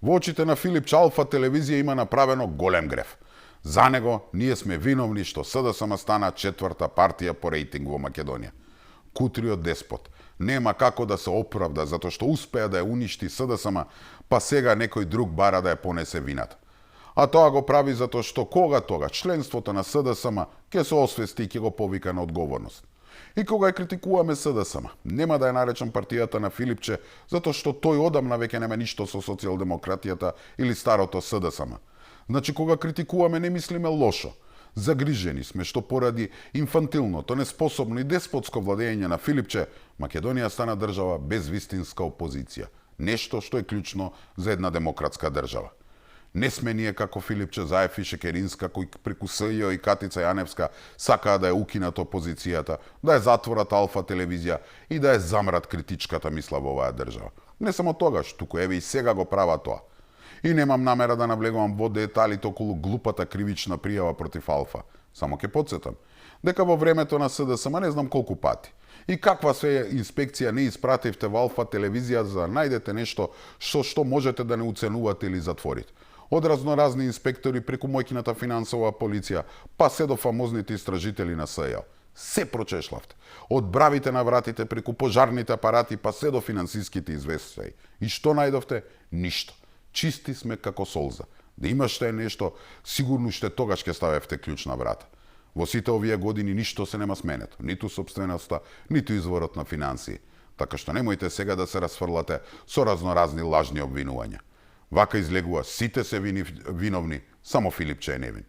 Во очите на Филипче Алфа телевизија има направено голем греф. За него ние сме виновни што СДСМ стана четврта партија по рейтинг во Македонија. Кутриот деспот нема како да се оправда затоа што успеа да ја уништи СДСМ, па сега некој друг бара да ја понесе вината. А тоа го прави затоа што кога тога членството на СДСМ ќе се освести и ќе го повика на одговорност. И кога ја критикуваме СДСМ, нема да ја наречам партијата на Филипче, затоа што тој одамна веќе нема ништо со социјалдемократијата или старото СДСМ. Значи, кога критикуваме, не мислиме лошо. Загрижени сме што поради инфантилното, неспособно и деспотско владење на Филипче, Македонија стана држава без вистинска опозиција. Нешто што е клучно за една демократска држава. Не сме ние како Филипче Заев и Шекеринска, кои преку СЈ и Катица Јаневска сакаа да ја укинат опозицијата, да ја затворат Алфа телевизија и да ја замрат критичката мисла во оваа држава. Не само тогаш, туку еве и сега го прават тоа. И немам намера да навлегувам во деталите околу глупата кривична пријава против Алфа. Само ќе потсетам дека во времето на СДСМ не знам колку пати и каква све инспекција не испративте во Алфа телевизија за да најдете нешто што можете да не уценувате или затворите. Од разноразни инспектори преку мојкината финансова полиција, па се до фамозните истражители на СЈ. Се прочешлавте. Од бравите на вратите преку пожарните апарати, па се до финансиските известаи. И што најдовте? Ништо. Чисти сме како солза. Да имаше нешто, сигурно ще тогаш ќе ставевте клjuč на врата. Во сите овие години ништо се нема сменето, ниту сопственоста, ниту изворот на финансии. Така што немојте сега да се расфрлате со разноразни лажни обвинувања. Вака излегува сите се виновни, само Филипче е невин.